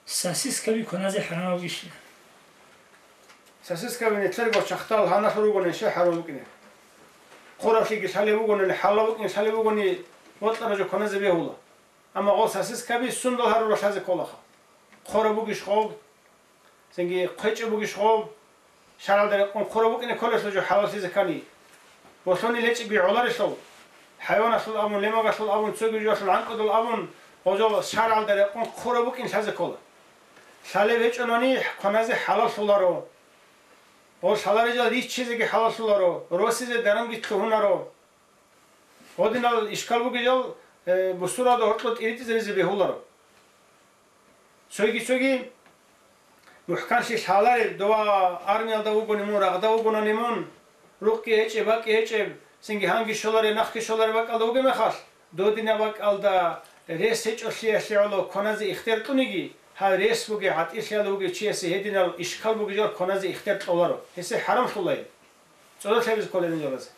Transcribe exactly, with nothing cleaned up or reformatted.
Сосискаби кваназе хӀарамаб бугищ? Сосискаби нилъерго чахтал гьаналъур ругони, щай хӀарам букӀине? Хъураблъиги лъалеб бугони, хӀалал букӀин лъалеб бугони, бокьараб жо кваназе бегьула. Амма гъо сосискаби сундал гьарура лъазе кколаха. Хъураб бугищ гъоб? Цинги хъвечӀеб бугищ гъоб? ШаргӀалда рекъон хъураб букӀине кколелъул жо хӀалаллъизе ккани. Болъонил гьечӀебги гӀоларелъул, хӀайваналъул абун, лемагалъул абун, цоги жоялъул гӀанкӀудал абун, гъожал шаргӀалда рекъон хъураб букӀин лъазе ккола. Лъалеб гьечӀони кваназе хӀалаллъуларо. Гъо лъаларел жал риччизеги хӀалаллъуларо, росизе даранги лъугьунаро. Гъодинал ишкал бугел жал, э, бусуралда гьоркьоб тӀиритӀизаризе бегьуларо. Цоги-цоги мухӀканлъи лъаларел, дова армиялда вугони мун, рагъда вугони мун, рукъги гьечӀеб, бакӀги гьечӀеб, цинги гьанги щоларел, нахги щоларел бакӀалда вугеб мехалъ, додинаб бакӀалда рес гьечӀолъиялъе гӀоло кваназе ихтияр кьуниги, гьаб рес бугеб, гӀатӀилъиялда вугев чиясе гьединал ишкал бугел жал кваназе ихтияр кьоларо, гьесие хӀарамлъулайин. ЦӀодорлъабизе кколарин жалазе.